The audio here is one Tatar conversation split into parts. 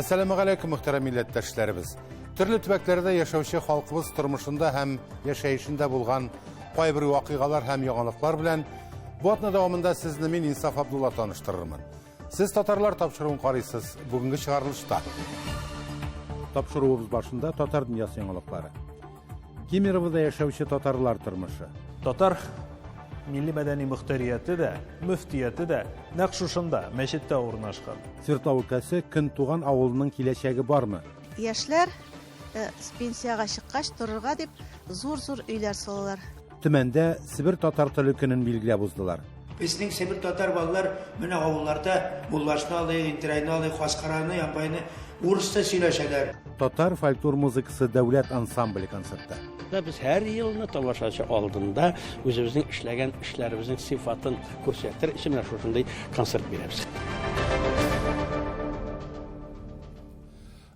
Әссәламегаләйкүм, мөхтәрәм милләттәшләребез. Төрле төбәкләрдә яшәүче халкыбыз тормышында һәм яшәешендә булган кайбер вакыйгалар һәм яңалыклар белән бу атна дәвамында сезне мин Инсаф Абдулла таныштырырмын. Сез татарлар тапшыруын карыйсыз бүгенге чыгарылышта. Тапшыруыбыз башында татар дөньясы яңалыклары. Кемеровода яшәүче татарлар тормышы. Татар милли мәдәни мөхтәрияте дә, мөфтияте дә нәкъ шушында, мәчеттә урнашкан. Свердлов өлкәсе Көнтуган авылының киләчәге бармы? Яшьләр э, пенсиягә чыккач торырга дип зур-зур өйләр салалар. Төмәндә Себер татар теле көнен билгеләп уздылар. Безнең Себер татар балалар менә авылларда Муллашны алыйк, Интерәйне алыйк, Хаскараны, Ямбайны урысча сөйләшәләр. Татар фольклор музыкасы дәүләт ансамбле концерты. Без һәр елны тамашачы алдында үзебезнең эшләгән эшләребезнең сыйфатын күрсәтер өчен менә шушындый концерт бирәбез.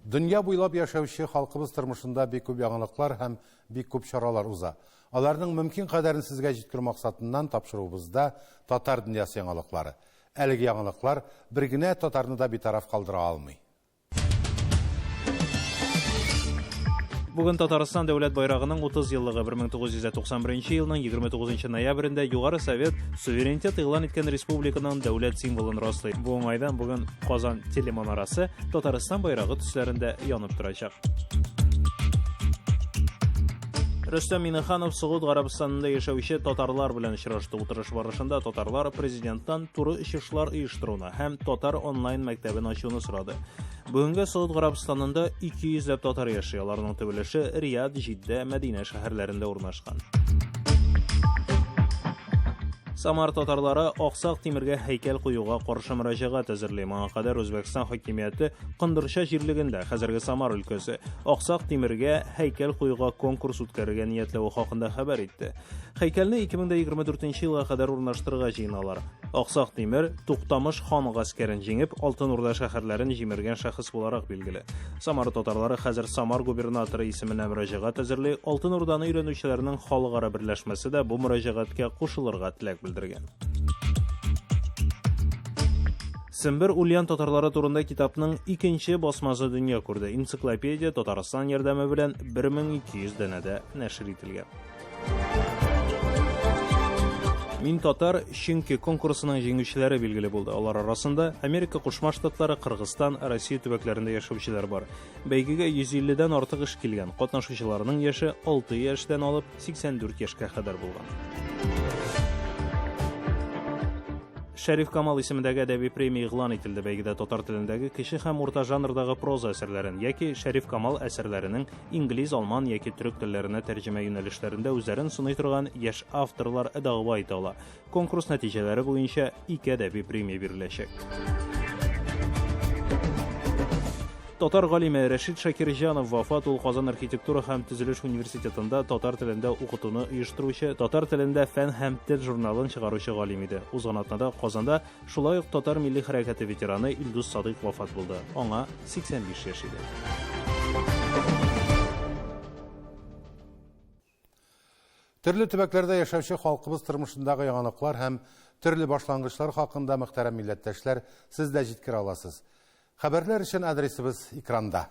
Дөнья буйлап яшәүче халкыбыз тормышында бик күп яңалыклар һәм бик күп чаралар уза. Аларның мөмкин кадәрен сезгә җиткерү максатыннан тапшыруыбызда Татар дөньясы яңалыклары. Әлеге яңалыклар бер генә татарны да битараф калдыра алмый. Бүген Татарстан дәүләт байрагының 30 еллыгы 1991 елның 29 ноябрендә Югары Совет суверенитет игълан иткән республиканың дәүләт символын раслый. Бу уңайдан бүген Казан телеманарасы Татарстан байрагы төсләрендә янып торачак. Рөстәм Миннеханов Согуд Гарәбстанында яшәүче татарлар белән очрашты. Утырыш барышында татарлар президенттан туры очышлар оештыруны һәм татар онлайн мәктәбен ачуны сорады. Бүгенге Согуд Гарәбстанында 200 ләп татар яши. Аларның төп өлеше Рияд, Җиддә, Мәдинә шәһәрләрендә урнашкан. Самар татарлары Аксак Тимергә һәйкәл куюга каршы мөрәҗәгать әзерли. Моңа кадәр Үзбәкстан хакимияте Кондырча җирлегендә, хәзерге Самар өлкәсе, Аксак Тимергә һәйкәл куюга конкурс үткәрергә ниятләве хакында хәбәр итте. Һәйкәлне 2024 елга кадәр урнаштырырга җыеналар. Аксак Тимер Туктамыш хан гаскәрен җиңеп, Алтын Урда шәһәрләрен җимергән шәхес буларак билгеле. Самара татарлары хәзер Самар губернаторы исеменә мөрәҗәгать әзерли. Алтын Урданы өйрәнүчеләрнең халыкара берләшмәсе дә бу мөрәҗәгатькә кушылырга теләк белдергән. Сембер Ульян татарлары турында китапның икенче басмасы дөнья күрде. Энциклопедия Татарстан ярдәме белән 1200 данәдә нәшер ителгән. Мин татар, чөнки конкурсының җиңүчеләре билгеле булды. Алар арасында Америка Кушма Штатлары, Кыргызстан, Россия төбәкләрендә яшәүчеләр бар. Бәйгегә 150 дән артык эш килгән. Катнашучыларның яше 6 яшьтән алып 84 яшькә кадәр булган. Шәриф Камал исемендәге әдәби премия игълан ителде. Бәйгедә татар телендәге кече һәм урта жанрдагы проза әсәрләрен яки Шәриф Камал әсәрләренең инглиз, алман яки төрек телләренә тәрҗемә юнәлешләрендә үзләрен сыный торган яшь авторлар дәгъва итә ала. Конкурс нәтиҗәләре буенча ике әдәби премия биреләчәк. Татар галиме Рәшит Шакирҗанов вафат ул Казан архитектура һәм төзелеш университетында татар телендә укытуны оештыручы, татар телендә Фән һәм тел журналын чыгаручы галим иде. Узган атнада Казанда шулай ук татар милли хәрәкәте ветераны Илдус Садыйк вафат булды. Аңа 85 яшь иде. Төрле төбәкләрдә яшәүче халкыбыз тормышындагы яңалыклар һәм төрле башлангычлар хакында мөхтәрәм милләттәшләр сез дә җиткерә аласыз. Хәбәрләр өчен адресыбыз экранда.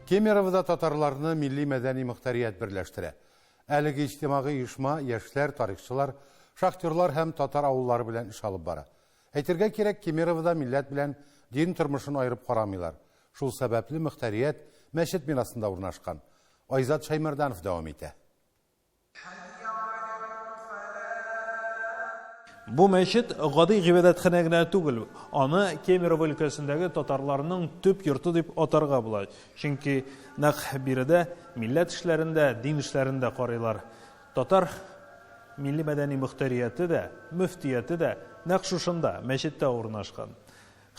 Кемеровода татарларны милли мәдәни мөхтәрият берләштерә. Әлеге иҗтимагый оешма яшьләр, тарихчылар, шахтерлар һәм татар авыллары белән эш алып бара. Әйтергә кирәк, Кемеровода милләт белән дин тормышын аерып карамыйлар. Шул сәбәпле мөхтәрият мәчет бинасында урнашкан. Айзат Шәймәрданов дәвам итә. Бу мәчет гади гыйбадәтханә генә түгел, аны Кемерово өлкәсендәге татарларның төп йорты дип атарга була. Чөнки нәкъ биредә милләт эшләрен дә, дин эшләрен дә карыйлар. Татар милли-мәдәни мөхтәрияте дә, мөфтияте дә нәкъ шушында, мәчеттә урнашкан.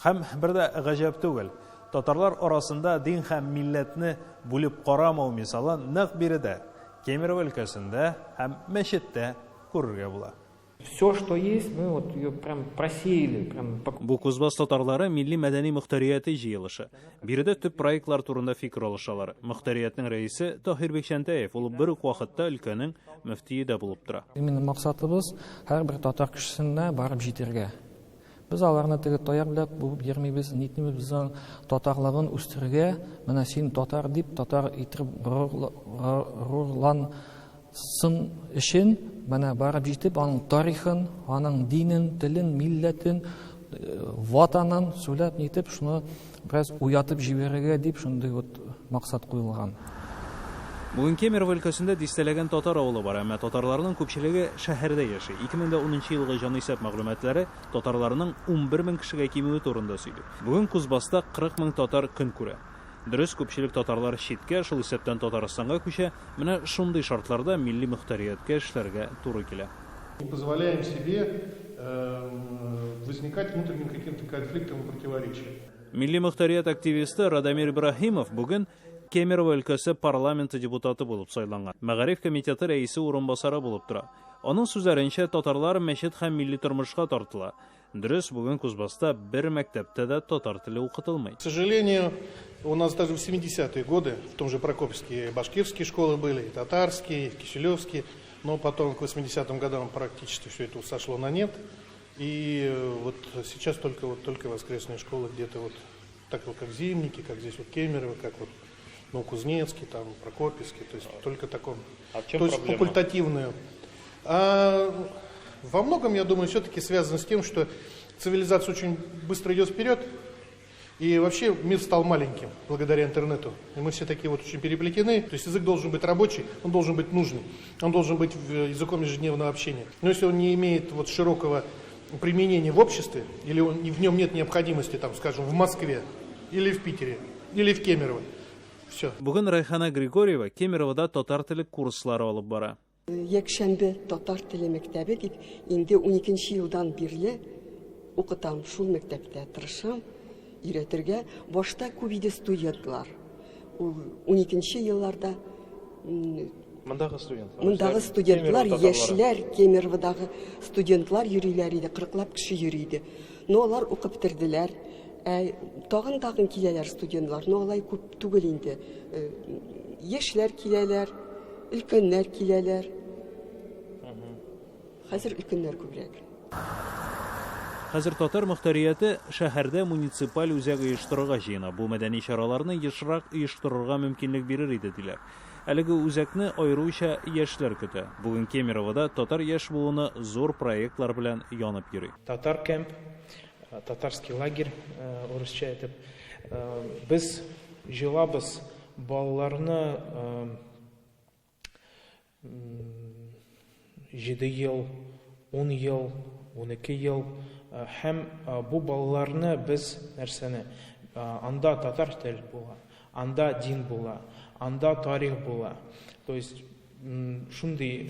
Һәм бер дә гаҗәп түгел, татарлар арасында дин һәм милләтне бүлеп карамау мисалын нәкъ биредә, Кемерово өлкәсендә һәм мәчеттә күрергә була. Все, что есть, мы вот ее прям просеяли. Прям... Бу Кузбасс татарлары милли-мәдәни мөхтәрияте җыелышы. Биредә төп проектлар турында фикер алышалар. Мөхтәриятнең рәисе Таһир Бикчәнтәев, ул бер үк вакытта өлкәнең мөфтие дә булып тора. Именно максатыбыз һәрбер татар кешесенә барып җитәргә. Без аларны теге таяк белән буып йөрмибез, нитмибез, без аның татарлыгын үстерергә, менә син татар дип, татар итеп горурлан Сын өчен менә барып җитеп, аның тарихын, аның динен, телен, милләтен, ватанын сөйләп нитеп, шуны бераз уятып җибәрергә дип шундый вот максат куелган. Бүген Кемерово өлкәсендә дистәләгән татар авылы бар, әмма татарларның күпчелеге шәһәрдә яши. 2010 елгы җанисәп мәгълүматлары татарларның 11 мең кешегә кимүе турында сөйли. Бүген Кузбасста 40 мең татар көн күрә. Дөрес, күпчелек татарлар читкә, шул исәптән Татарстанга күчә. Менә шундый шартларда милли мөхтәрияткә эшләргә туры килә. Не позволяем себе возникать внутренним каким-то конфликтам и противоречиям. Милли мөхтәрият активисты Радамир Ибраһимов бүген Кемерово өлкәсе парламенты депутаты булып сайланган. Мәгариф комитеты рәисе урынбасары булып тора. Аның сүзләренчә, татарлар мәчет һәм милли тормышка тартыла. Дөрес, бүген Кузбасста бер мәктәптә дә татар теле укытылмый. К сожалению, у нас даже в 70-е годы в том же Прокопьевске башкирские школы были, и татарские, и киселевские, но потом к 80-м годам практически все это сошло на нет. И вот сейчас только, вот, только воскресные школы где-то вот так вот, как Зимники, как здесь вот Кемерово, как вот, ну, Кузнецкий, там, Прокопьевский, то есть только таком, А в чем то есть проблема? факультативную. А, во многом, я думаю, все-таки связано с тем, что цивилизация очень быстро идет вперед, и вообще мир стал маленьким благодаря интернету. И мы все такие вот очень переплетены. То есть язык должен быть рабочий, он должен быть нужный, он должен быть языком ежедневного общения. Но если он не имеет вот широкого применения в обществе, или он, в нем нет необходимости, там, скажем, в Москве, или в Питере, или в Кемерово, все. Бүген Райхана Григорьева Кемеровода татар теле курслары алып бара. Якшәмбе татар теле мәктәбе дип инде 12 елдан бирле укытам шул мәктәптә, тырышам өйрәтергә. Башта күп иде студентлар. Ул 12 елларда Мондагы студентлар. Мондагы студентлар, яшьләр, Кемероводагы студентлар йөриләр иде, 40лап кеше йөри иде. Но алар укып бетерделәр. Ә тагын-тагын киләләр студентлар, но алай күп түгел инде. Яшьләр киләләр, өлкәннәр киләләр. Хәзер өлкәннәр күбрәк. Хәзер татар мөхтәрияте шәһәрдә муниципаль үзәк оештырырга җыена. Бу мәдәни чараларны ешрак оештырырга мөмкинлек бирер иде, диләр. Әлеге үзәкне аеруча яшьләр көтә. Бүген Кемеровода татар яшь буыны зур проектлар белән янып йөри. Татар кэмп, татарский лагерь, урысча әйтеп. Без җыелабыз балаларны 7 ел, 10 ел, 12 ел һәм бу балаларны без нәрсәне анда татар тел була, анда дин була, анда тарих була. То есть шундый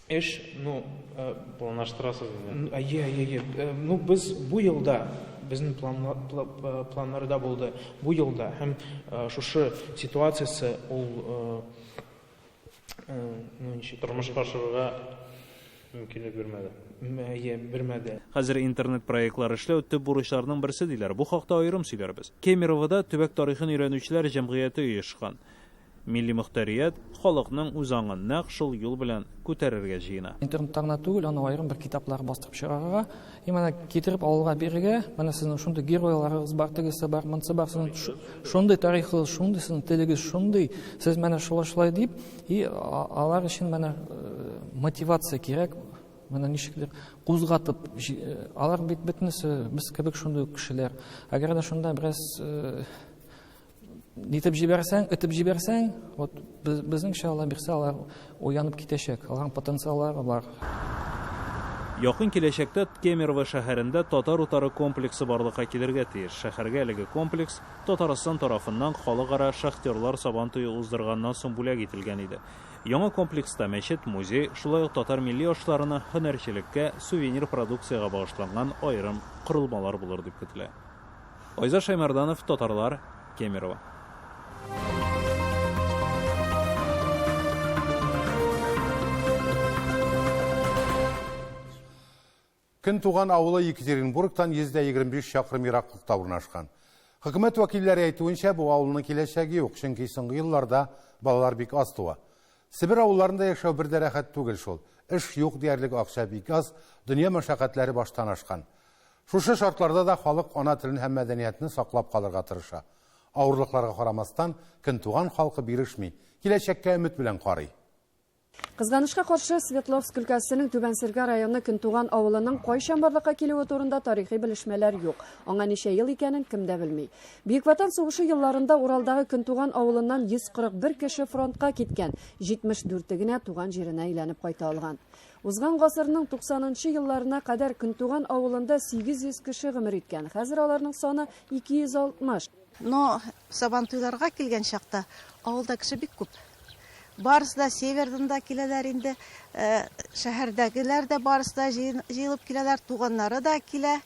эш, ну, планлаштырасыз инде. Әйе, әйе, әйе. Ну, без бу елда безнең планнарда булды. Бу елда һәм шушы ситуациясе ул ну, ничек тормышка ашырырга мөмкинлек бирмәде. Әйе, бирмәде. Хәзер интернет проектлары эшләү төп бурычларның берсе диләр. Бу хакта аерым сөйләрбез. Кемеровода төбәк тарихын өйрәнүчеләр җәмгыяте оешкан. Милли мөхтәрият халыкның үз аңын нәкъ шул юл белән күтәрергә җыена. Интернетта гына түгел, аны аерым бер китаплар бастырып чыгарырга, и менә китереп авылга бирергә, менә сезнең шундый геройларыгыз бар, тегесе бар, монысы бар, сезнең шундый тарихыгыз, шундый сезнең телегез шундый, сез менә шулай шулай дип, и алар өчен менә мотивация кирәк, менә ничектер кузгатып, алар бит бөтенесе без кебек шундый ук кешеләр. Әгәр дә шунда бераз нитеп җибәрсәң, этеп җибәрсәң, вот безнеңчә алла бирсә, алар уянып китәчәк, аларның потенциаллары бар. Якын киләчәктә Кемерово шәһәрендә татар утары комплексы барлыкка килергә тиеш. Шәһәргә әлеге комплекс Татарстан тарафыннан халыкара шахтерлар сабан туе уздырганнан соң бүләк ителгән иде. Яңа комплекста мәчет, музей, шулай ук татар милли ашларына, һөнәрчелеккә, сувенир продукциягә багышланган аерым корылмалар булыр дип көтелә. Айза Шаймарданов, Татарлар, Кемерово. Көнтуган авылы Екатеринбургтан 125 чакрым ераклыкта урнашкан. Хөкүмәт вәкилләре әйтүенчә, бу авылның киләчәге юк, чөнки соңгы елларда балалар бик аз туа. Себер авылларында яшәү бер дә рәхәт түгел шул. Эш юк диярлек, акча бик аз, дөнья мәшәкатьләре баштан ашкан. Шушы шартларда да халык ана телен һәм мәдәниятне саклап калырга тырыша. Авырлыкларга карамастан, Көнтуган халкы бирешми, киләчәккә өмет белән карый. Кызганычка каршы, Свердловск өлкәсенең Түбән Сергә районы Көнтуган авылының кайчан барлыкка килүе турында тарихи белешмәләр юк. Аңа ничә ел икәнен кем дә белми. Бөек Ватан сугышы елларында Уралдагы Көнтуган авылыннан 141 кеше фронтка киткән, 74-е генә туган җиренә әйләнеп кайта алган. Узган гасырның 90 нчы елларына кадәр Көнтуган авылында 800 кеше гомер иткән, хәзер аларның саны 260. Но Сабантуйларга килгән чакта авылда кеше бик күп. Барысы да севердан да киләләр инде, шәһәрдәгеләр дә барысы да җыелып киләләр, туганнары да килә.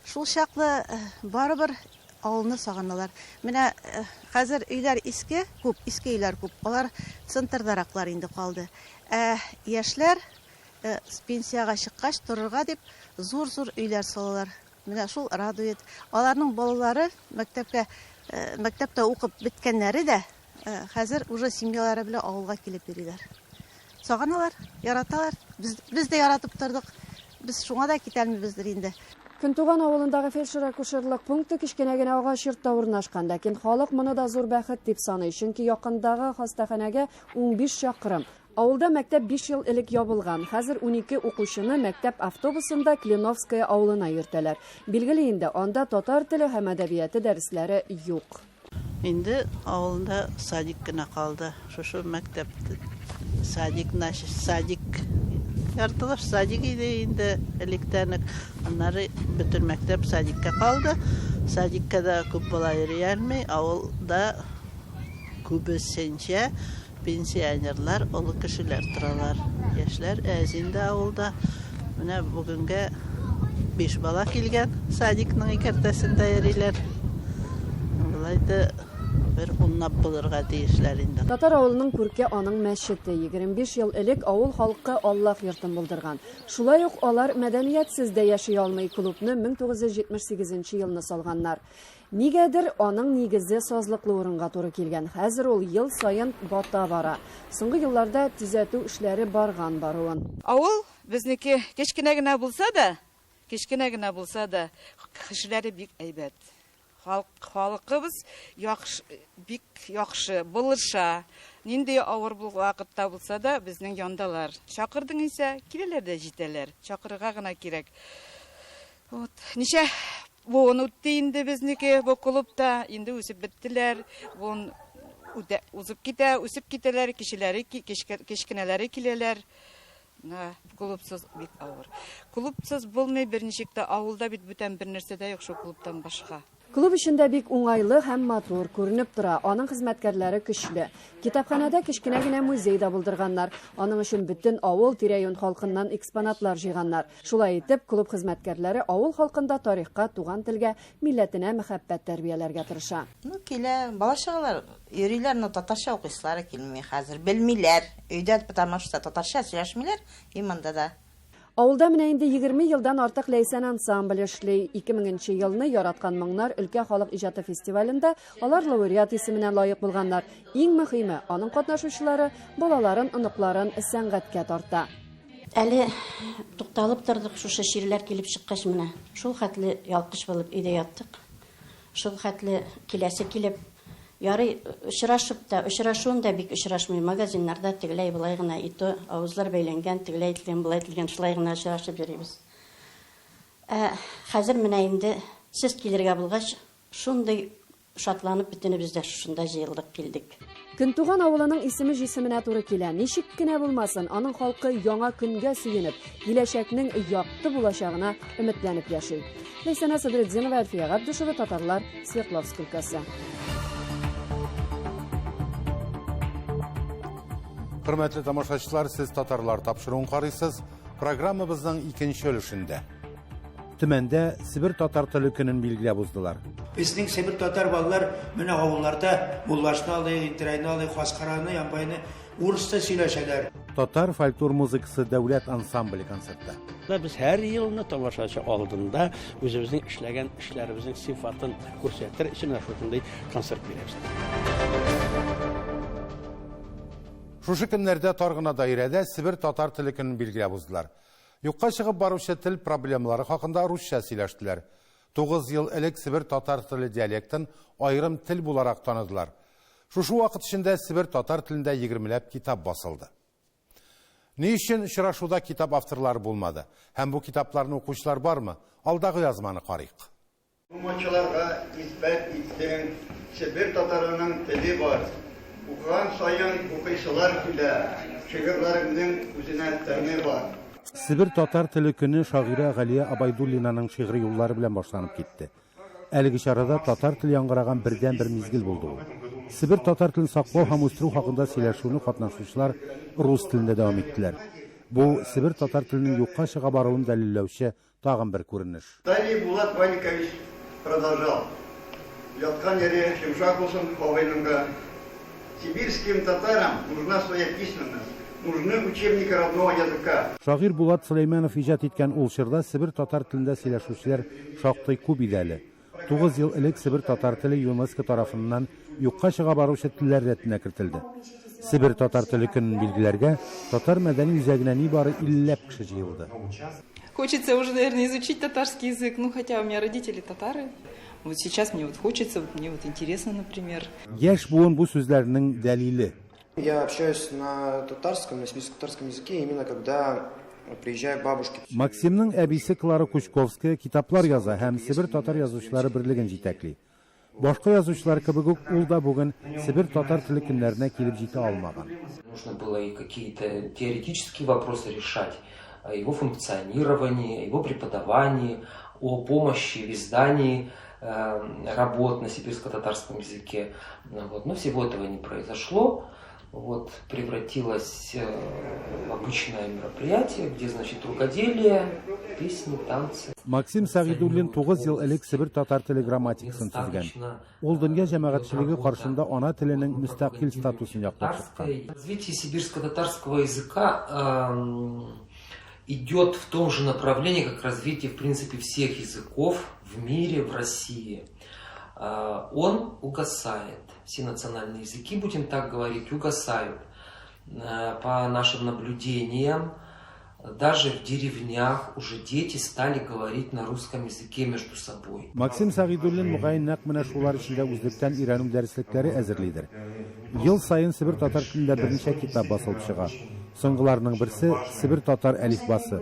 Шул чаклы барыбер авылны сагыналар. Менә хәзер өйләр иске, күп, иске өйләр күп. Алар центрдараклар инде калды. Ә яшьләр пенсиягә чыккач торырга дип зур-зур өйләр салалар. Менә шул радует. Аларның балалары мәктәпкә, мәктәптә укып беткәннәре дә хәзер уже семьялары белән авылга килеп йөриләр. Сагыналар, яраталар. Без, без дә яратып тордык. Без шуңа да китә алмыйбыздыр инде. Көнтуган авылындагы фельдшер-акушерлык пункты кечкенә генә агач йортта урнашкан. Ләкин халык моны да зур бәхет дип саный, чөнки якындагы хастаханәгә 15 чакрым. Авылда мәктәп биш ел элек ябылган. Хәзер 12 укучыны мәктәп автобусында Клиновское авылына йөртәләр. Билгеле инде, анда татар теле һәм әдәбияты дәресләре юк. Инде авылда садик кына калды. Шушы мәктәп, садик, значит, садик, яртылаш садик иде инде электән үк. Аннары бөтен мәктәп садикка калды. Садикка да күп бала йөри алмый. Авылда күбесенчә Пенсионерлар, олы кешеләр торалар. Яшьләр әз инде авылда. Менә бүгенгә биш бала килгән, садикның икәртәсендә йөриләр. Болай да бер унлап булырга тиешләр инде. Татар авылының күрке аның мәчете. 25 ел элек авыл халкы Аллаһ йортын булдырган. Шулай ук алар мәдәниятсез дә яши алмый, клубны 1978 елны салганнар. Нигәдер, аның нигезе сазлыклы урынга туры килгән. Хәзер ул ел саен бата бара. Соңгы елларда төзәтү эшләре барган баруын. Авыл безнеке кечкенә генә булса да, кечкенә генә булса да, кешеләре бик әйбәт. Халык, халыкыбыз яхшы, бик яхшы, булыша. Нинди авыр вакытта булса да, безнең яндалар. Чакырдың исә, киләләр дә җитәләр. Чакырырга гына кирәк. Вот. Ничә буын үтте инде безнеке бу клубта, инде үсеп беттеләр. Буын үтә, узып китә, үсеп китәләр, кечеләре, кечкенәләре киләләр. Менә клубсыз бик авыр. Клубсыз булмый берничек тә, авылда бит бүтән бер нәрсә дә юк шул клубтан башка. Клуб эчендә бик уңайлы һәм матур, күренеп тора, аның хезмәткәрләре көчле. Китапханәдә кечкенә генә музей да булдырганнар. Аның өчен бөтен авыл, тирә-юнь халкыннан экспонатлар җыйганнар. Шулай итеп, клуб хезмәткәрләре авыл халкында тарихка, туган телгә, милләтенә мәхәббәт тәрбияләргә тырыша. Ну, килә, бала-чагалар йөриләр, но татарча укыйсылары килми хәзер. Белмиләр. Өйдә потому что татарча сөйләшмиләр, и монда да. Авылда менә инде 20 елдан артык Ләйсән ансамбле эшли. 2000 нче елны Яраткан моңнар өлкә халык иҗаты фестивалендә алар лауреат исеменә лаек булганнар. Иң мөһиме, аның катнашучылары балаларын, оныкларын сәнгатькә тарта. Әле тукталып тордык, шушы чирләр килеп чыккач менә. Шул хәтле ялкыш булып өйдә яттык. Шул хәтле киләсе килеп, ярый, очрашып та, очрашуын да бик очрашмый, магазиннарда тегеләй-болай гына, и то авызлар бәйләнгән, тегеләй ителгән, болай ителгән, шулай гына очрашып йөрибез. Ә хәзер менә инде сез килергә булгач, шундый шатланып бөтенебез дә шушында җыелдык, килдек. Көнтуган авылының исеме җисеменә туры килә. Ничек кенә булмасын, аның халкы яңа көнгә сөенеп, киләчәкнең якты булачагына өметләнеп яши. Ләйсәнә Садретдинова, Әлфия Габдушева, Татарлар, Свердловск өлкәсе. Хөрмәтле тамашачылар, сез Татарлар тапшыруын карыйсыз. Программабызның икенче өлешендә. Төмәндә Себер татар теле көнен билгеләп уздылар. Безнең Себер татар балалар менә авылларда Муллашны алыйк, Интерәйне алыйк, Хаскараны, Ямбайны урысча сөйләшәләр. Татар фольклор музыкасы дәүләт ансамбле концерты. Без һәр елны тамашачы алдында үзебезнең эшләгән эшләребезнең сыйфатын күрсәтер өчен менә шушындый концерт бирәбез. Шушы көннәрдә тар гына даирәдә Себер татар теле көнен билгеләп уздылар. Юкка чыгып баручы тел проблемалары хакында русча сөйләштеләр. 9 ел элек Себер татар теле диалектын аерым тел буларак таныдылар. Шушы вакыт эчендә Себер татар телендә егермеләп китап басылды. Ни өчен очрашуда китап авторлары булмады? Һәм бу китапларны укучылар бармы? Алдагы язманы карыйк. Тумачыларга исбат иттең, Себер татарының теле бар. Укыган саен укыйсылар килә, Шигырьләреңнең үзенә тәме бар. Себер татар теле көне шагыйрә Галия Абайдуллинаның шигъри юллары белән башланып китте. Әлеге чарада татар теле яңгыраган бердәнбер мизгел булды ул. Себер татар телен саклау һәм үстерү хакында сөйләшүне катнашучылар рус телендә дәвам иттеләр. Бу, себер татар теленең юкка чыга баруын дәлилләүче тагын бер күренеш. Далее Булат Валикович продолжал. Яткан йире йомшак булсын бабайныңга. Сибирским татарам нужна своя письменность, нужны учебники родного языка. Шагыйрь Булат Сөләймәнов иҗат иткән ул чорда себер татар телендә сөйләшүчеләр шактый күп иде әле. 9 ел элек себер татар теле ЮНЕСКО тарафыннан юкка чыга баручы телләр рәтенә кертелде. Себер татар теле көнен билгеләргә Татар мәдәни үзәгенә нибары иллеләп кеше җыелды. Хочется уже, наверное, изучить татарский язык. Ну, хотя у меня родители татары. Вот сейчас мне вот хочется, вот мне вот интересно, например. Яшь буын бу сүзләрнең дәлиле. Я общаюсь на татарском, на сибирско-татарском языке именно когда приезжаю к бабушке. Максимның әбисе Клара Кучковская китаплар яза һәм Себер татар язучылары берлеген җитәкли. Башка язучылар кебек үк ул да бүген Себер татар теле көннәренә килеп җитә алмаган. Нужно было и какие-то теоретические вопросы решать, о его функционировании, его преподавании, о помощи в издании работ на сибирско-татарском языке. Вот. Но всего этого не произошло. Вот, превратилось в обычное мероприятие, где, значит, рукоделие, песни, танцы. Максим Сәгыйдуллин 9 ел элек Себер татар теле грамматикасын төзегән. Ул дөнья җәмәгатьчелеге каршында ана теленең мөстәкыйль статусын яклап чыккан. Развитие сибирско-татарского языка идет в том же направлении, как развитие, в принципе, всех языков в мире, в России. Он угасает. Все национальные языки, будем так говорить, угасают. По нашим наблюдениям, даже в деревнях уже дети стали говорить на русском языке между собой. Максим Сәгыйдуллин мөгаен нәкъ менә шулар эчендә үзлектән өйрәнү дәреслекләре әзерлидер. Ел саен Себер татар телендә берничә китап басылып чыга. Соңгыларының берсе Себер татар әлифбасы.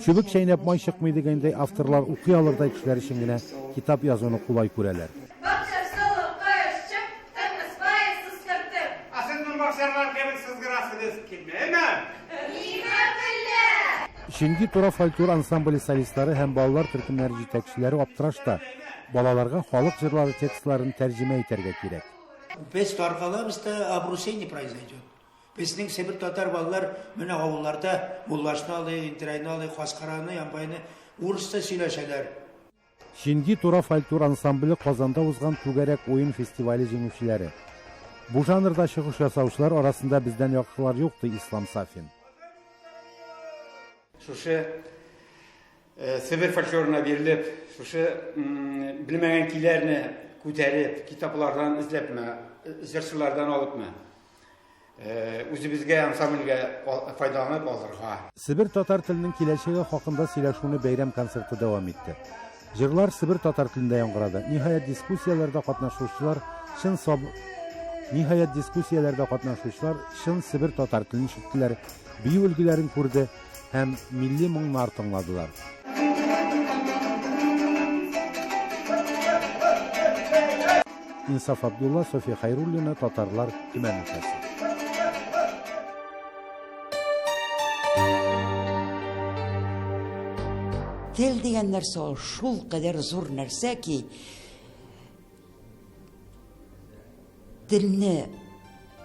Чүбек чәйнәп май чыкмый дигәндәй, авторлар укый алырдай кешеләр өчен генә китап язуны кулай күрәләр. Чөнки Тура фольклор ансамбле солистлары һәм балалар төркемнәре җитәкчеләре аптырашта. Балаларга халык җырлары текстларын тәрҗемә итәргә кирәк. Без таркалабыз да, обрусение произойдет. Безнең Себер татар балалар менә авылларда Муллашны алыйк, Интерәйне алыйк, Хаскараны, Ямбайны урысча сөйләшәләр. Чинги Тура фольклор ансамбле Казанда узган Түгәрәк уен фестивале җиңүчеләре. Бу жанрда чыгыш ясаучылар арасында бездән яхшылар юк, ди Ислам Сафин. Шушы Себер фольклорына бирелеп, шушы белмәгән көйләрне күтәреп, китаплардан эзләпме, җырчылардан алыпмы, үзебезгә ансамбльгә файдаланып алырга. Себер татар теленең киләчәге хакында сөйләшүне бәйрәм концерты дәвам итте. Җырлар себер татар телендә яңгырады. Ниһаять, дискуссияләрдә катнашучылар чын саб Ниһаять, дискуссияләрдә катнашучылар чын себер татар телен ишеттеләр, бию өлгеләрен күрде һәм милли моңнар тыңладылар. Инсаф Абдулла, София Хайруллина, Татарлар, Төмән өлкәсе. Тел дигән нәрсә ул шул кадәр зур нәрсә ки, телне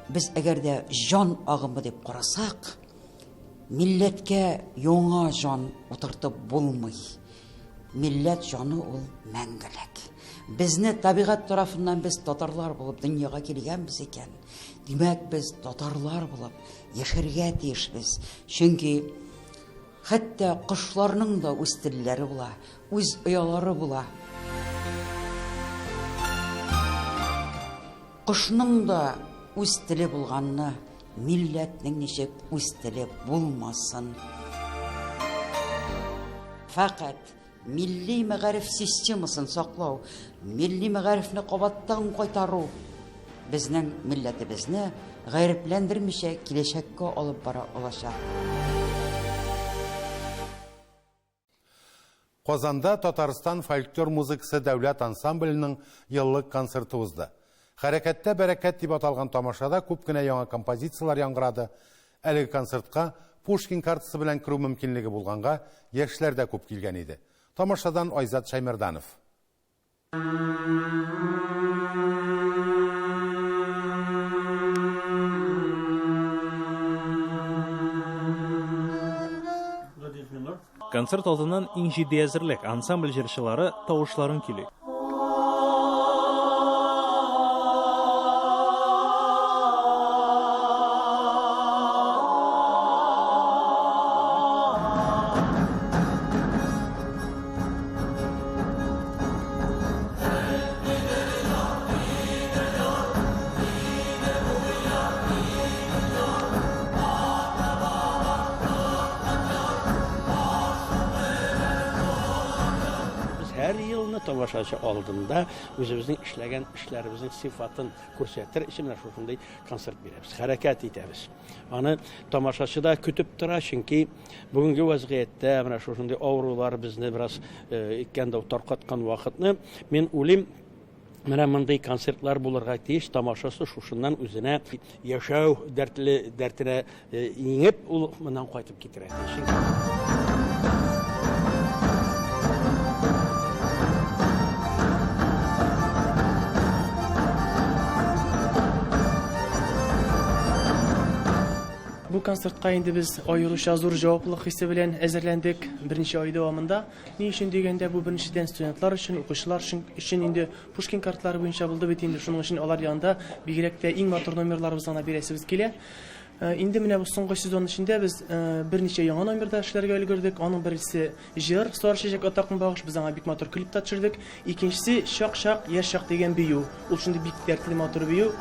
без әгәр дә җан агымы дип карасак, милләткә яңа җан утыртып булмый. Милләт җаны ул мәңгелек. Безне табигать тарафыннан без татарлар булып дөньяга килгәнбез икән, Димәк, без татарлар булып яшәргә тиешбез. Чөнки хәтта кошларның да үз телләре була, үз оялары була. Кошның да үз теле булганны, милләтнең ничек үз теле булмасын? Фәкать милли мәгариф системасын саклау, милли мәгарифне кабаттан кайтару безнең милләтебезне гарипләндермичә киләчәккә алып бара алачак. Казанда Татарстан фольклор музыкасы дәүләт ансамбленең еллык концерты узды. Хәрәкәттә бәрәкәт дип аталган тамашада күп кенә яңа композицияләр яңгырады. Әлеге концертка Пушкин картасы белән керү мөмкинлеге булганга, яшьләр дә күп килгән иде. Тамашадан Айзат Шәймәрданов. Концерт алдыннан иң җитди әзерлек, ансамбль җырчылары тавышларын көйли. Без һәр елны тамашачы алдында үзебезнең эшләгән эшләребезнең сыйфатын күрсәтер өчен менә шушындый концерт бирәбез, хәрәкәт итәбез. Аны тамашачы да көтеп тора, чөнки бүгенге вазгыятьтә менә шушындый авырулар безне бераз иткән дә таркаткан вакытны, мин уйлыйм, менә мондый концертлар булырга тиеш, тамашачы шушыннан үзенә яшәү дәртле дәртенә иңеп, ул моннан кайтып китерә тиеш. Бу концертка инде без аеруча зур җаваплылык хисе белән әзерләндек берничә ай дәвамында. Ни өчен дигәндә, бу беренчедән студентлар өчен, укучылар өчен инде Пушкин картлары буенча булды бит инде, шуның өчен алар янында бигрәк тә иң матур номерларыбызны гына бирәсебез килә. Инде менә бу соңгы сезон эчендә без берничә яңа номер да эшләргә өлгердек. Аның беренчесе җыр, Сары чәчәк ата көнбагыш, без аңа бик матур клип та төшердек. Икенчесе Чак-чак, яшь чак дигән бию. Ул шундый бик дәртле матур бию.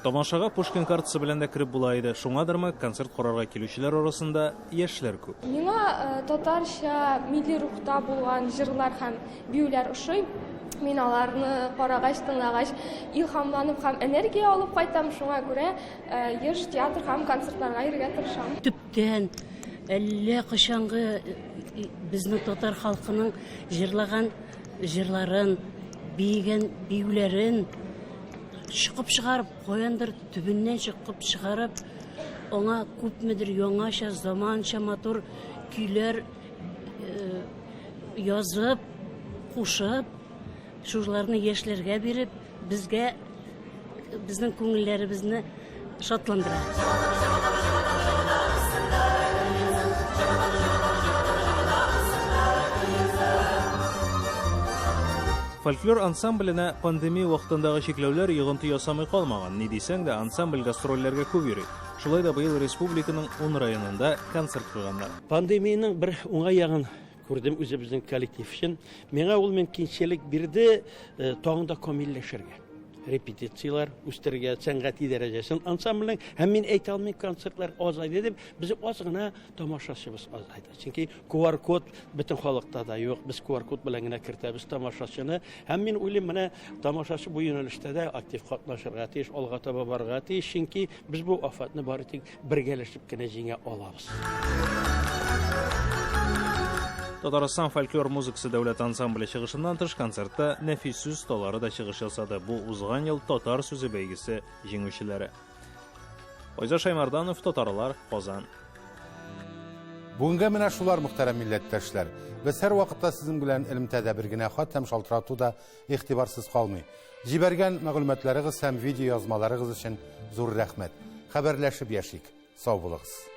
Тамашага Пушкин картасы белән дә кереп була иде. Шуңадырмы, концерт карарга килүчеләр арасында яшьләр күп. Миңа татарча милли рухта булган җырлар һәм биюләр ошый. Мин аларны карагач, тыңлагач, илһамланып һәм энергия алып кайтам. Шуңа күрә еш театр һәм концертларга йөрергә тырышам. Төптән әллә кайчангы безнең татар халкының җырлаган җырларын, биегән биюләрен чокып чыгарып, каяндыр төбеннән чокып чыгарып, аңа күпмедер яңача, заманча матур көйләр язып, кушып, шуларны яшьләргә биреп, безгә безнең күңелләребезне шатландыра. Фольклор ансамбленә пандемия вакытындагы чикләүләр йогынты ясамый калмаган. Ни дисәң дә, ансамбль гастрольләргә күп йөри. Шулай да быел республиканың ун районында концерт куйганнар. Пандемиянең бер уңай ягын күрдем үзебезнең коллектив өчен. Миңа ул мөмкинчелек бирде э, тагын да камилләшергә. Репетицияләр үстерергә, сәнгати дәрәҗәсен ансамбльнең. Һәм мин әйтә алмыйм, концертлар азайды дип, без аз гына тамашачыбыз азайды. Чөнки QR-код бөтен халыкта да юк. Без QR-код белән генә кертәбез тамашачыны. Һәм мин уйлыйм, менә тамашачы бу юнәлештә дә актив катнашырга тиеш, алга таба барырга тиеш, чөнки без бу афәтне бары тик бергәләшеп кенә җиңә алабыз. Татарстан фольклор музыкасы дәүләт ансамбле чыгышыннан тыш концертта нәфис сүз осталары да чыгыш ясады. Бу узган ел татар сүзе бәйгесе җиңүчеләре. Айза Шаймарданов, Татарлар, Казан. Бүгенгә менә шулар, мөхтәрәм милләттәшләр. Без һәрвакытта сезнең белән элемтәдә, бер генә хат һәм шалтырату да игътибарсыз калмый. Җибәргән мәгълүматларыгыз һәм видеоязмаларыгыз өчен зур рәхмәт. Хәбәрләшеп яшик. Сау булыгыз.